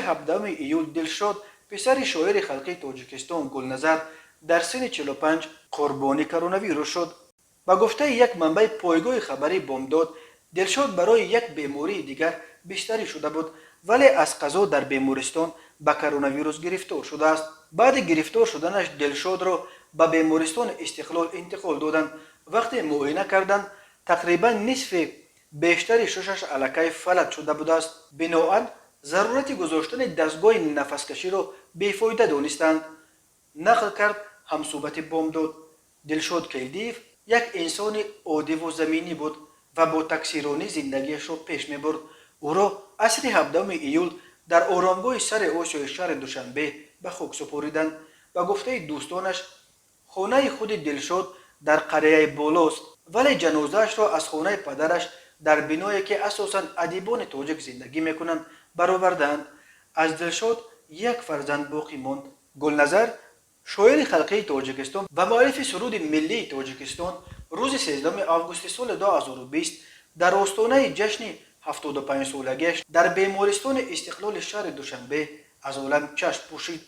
17 июл Дилшод, писари шоири халқии Тоҷикистон Гулназар, дар синни 45 қурбони коронавирус шуд. Ба гуфтаи як манбаи пойгоҳи хабарии «Бомдод», Дилшод барои як бемории дигар бистарӣ шуда буд, вале аз қазо дар бемористон ба коронавирус гирифтор шудааст. Баъди гирифтор шуданаш Дилшодро ба бемористони «Истиқлол» интиқол доданд. Вақте муоина карданд, тақрибан нисфи бештари шушаш аллакай фалаҷ шуда будааст. Биноан зарурати гузоштани дастгоҳи нафаскаширо бефоида донистанд, нақл кард ҳамсӯҳбати «Бомдод». Дилшод Келдиев як инсони оддиву заминӣ буд ва бо таксиронӣ зиндагиашро пеш мебурд. Ӯро асри 17 июл дар оромгоҳи сари Осиёи шаҳри Душанбе ба хок супориданд. Ба гуфтаи дӯстонаш, хонаи худи Дилшод дар қарияи болост, вале ҷанозаашро аз хонаи падараш дар биное, ки асосан адибони тоҷик зиндагӣ мекунанд, баровардаанд. Аз Дилшод як фарзанд боқӣ монд. Гулназар, шоири халқии Тоҷикистон ва муаллифи суруди миллии Тоҷикистон, рӯзи 13 августи соли 2020 дар остонаи ҷашни 75-солагиаш дар бемористони «Истиқлоли» шаҳри Душанбе аз олам чашм пӯшид.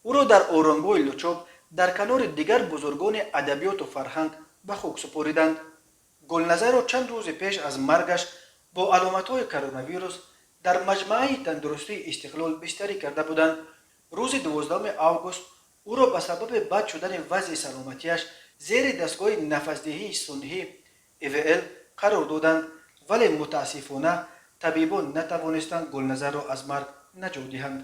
Ӯро дар оромгоҳи Лучоб дар канори дигар бузургони адабиёту фарҳанг ба хок супориданд. Гулназарро чанд рӯзи пеш аз маргаш бо аломатҳои коронавирус дар маҷмӯаи тандурустии «Истиқлол» бистарӣ карда буданд. Рӯзи 12 август ӯро ба сабаби бад шудани вазъи саломатиаш зери дастгоҳи нафасдиҳии сунъӣ ИВЛ қарор доданд, вале мутаассифона табибон натавонистанд Гулназарро аз марг наҷот диҳанд.